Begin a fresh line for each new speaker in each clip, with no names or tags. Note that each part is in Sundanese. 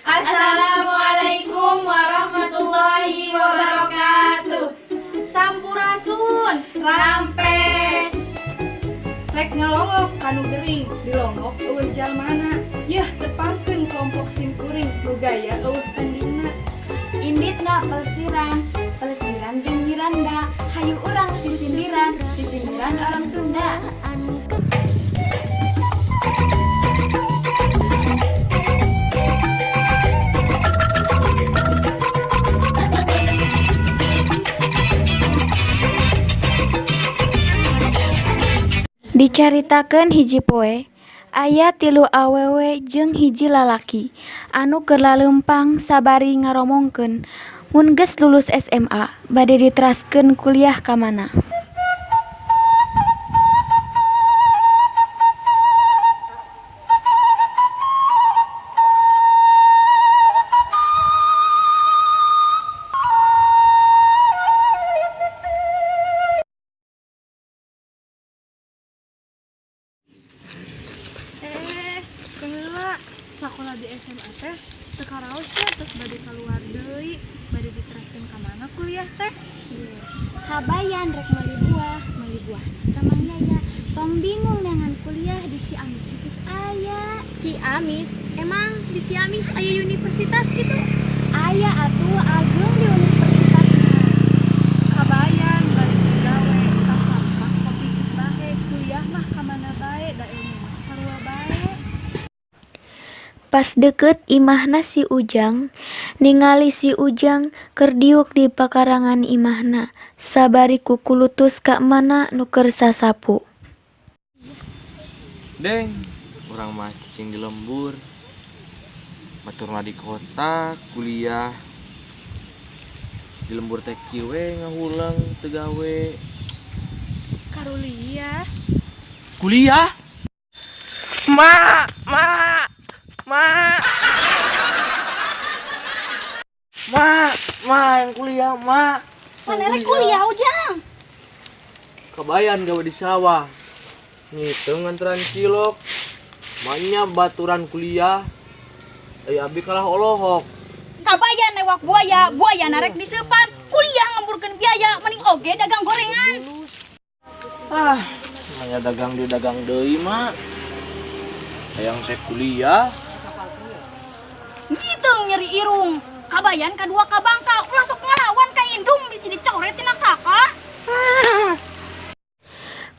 Assalamualaikum warahmatullahi wabarakatuh. Sampurasun, rampes.
Rek ngalongok ka nu gering, dilongok euweuh jalmana. Yeuh, tepangkeun kelompok simkuring nu gaya euweuh tandingna.
Inditna pelesiran, pelesiran jeung Miranda. Hayu urang sisindiran, sisindiran orang Sunda.
Dicaritakeun hiji poe, aya tilu awewe jeung hiji lalaki anu keur laleumpang sabari ngaromongkeun mun geus lulus SMA bade diteraskeun kuliah ka mana.
Eh, keheula sakola di SMA teh teu karaos ya, terus bade keluar deui, bade diteraskeun ka mana kuliah teh?
Kabayan rek meuli buah ka Mang Yaya. Tong bingung dengan kuliah di Ciamis geus aya.
Ciamis, emang di Ciamis aya universitas gitu?
Aya atuh, ageung di universitasna.
Kabayan balik gawe ka sampah kopi geus bahe, kuliah mah ka mana bae, da ilmu mah sarua bae.
Pas deukeut imahna si Ujang, ningali si Ujang keur diuk di pakarangan imahna sabari kukulutus ka emana nu keur sasapu.
Deng, urang mah cicing di lembur. Batur mah di kota, kuliah. Di lembur teh kieu we ngahuleng teu gawe.
Karuliah.
Kuliah? Ma, ma, ma. Ma, ma yang kuliah, ma.
Mana rek kuliah, Ujang?
Kabayan gawe di sawah. Ngitung nganteran cilok. Manya baturan kuliah. Ai abi kalah olohok.
Kabayan newak buaya, buaya narek diseupan. Kuliah ngemburkeun biaya, mending oge dagang gorengan.
Ah, manya dagang di dagang deui mah. Hayang teh kuliah.
Ngitung nyeri irung. Kabayan kadua ka Bangka, ulah sok ngalawan ka indung bisi dicoret tina kakak.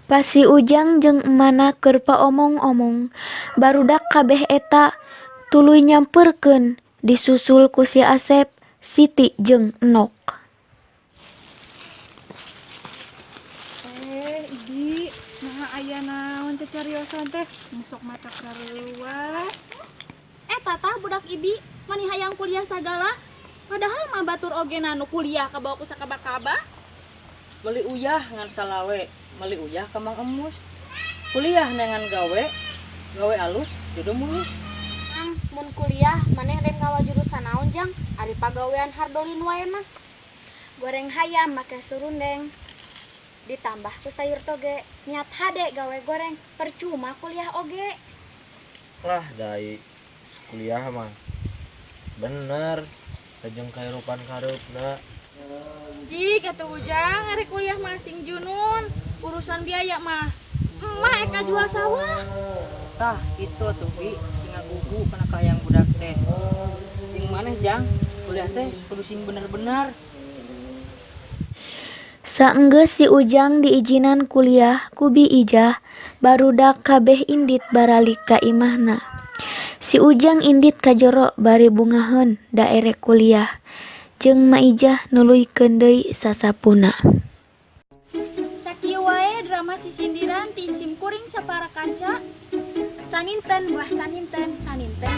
Pas si Ujang jeung emana keur paomong-omong, barudak kabeh eta tuluy nyamperkeun disusul ku si Asep, Siti jeung Enok.
Eh, Ibi, naha aya naon cacariosan teh? Musok mata kareuwas.
Eh, tata budak ibi, mani hayang kuliah sagala. Padahal mah batur oge nu kuliah kabawa ku sakaba-kaba.
Meuli uyah ngan salawe, meuli uyah ka Mang Emus. Kuliah neangan gawe, gawe alus jodoh mulus.
Jang, mun kuliah maneh rek ngawa jurusan naon, Jang? Ari pagawean hardolin wae mah.
Goreng hayam make surundeng ditambah ku sayur toge, niat hade gawe goreng, percuma kuliah oge.
Lah, dai kuliah mah bener jeung kahirupan kareupna.
Jik atuh Ujang, arek kuliah mah sing junun. Urusan biaya mah emak eka jual sawah.
Tah, itu atuh Bi, sing ngagugu kana kahayang budak teh. Jeung maneh, Jang, kuliah teh kudu sing bener-bener.
Saenggeus si Ujang diijinan kuliah ku Bi Ijah, barudak kabeh indit baralik ka imahna. Si Ujang indit ka jero bari bungaheun da erek kuliah, jeung Ma Ijah nuluykeun deui sasapuna.
Sakieu wae drama sisindiran ti sim kuring sapara kanca.
Saninten buah saninten, saninten.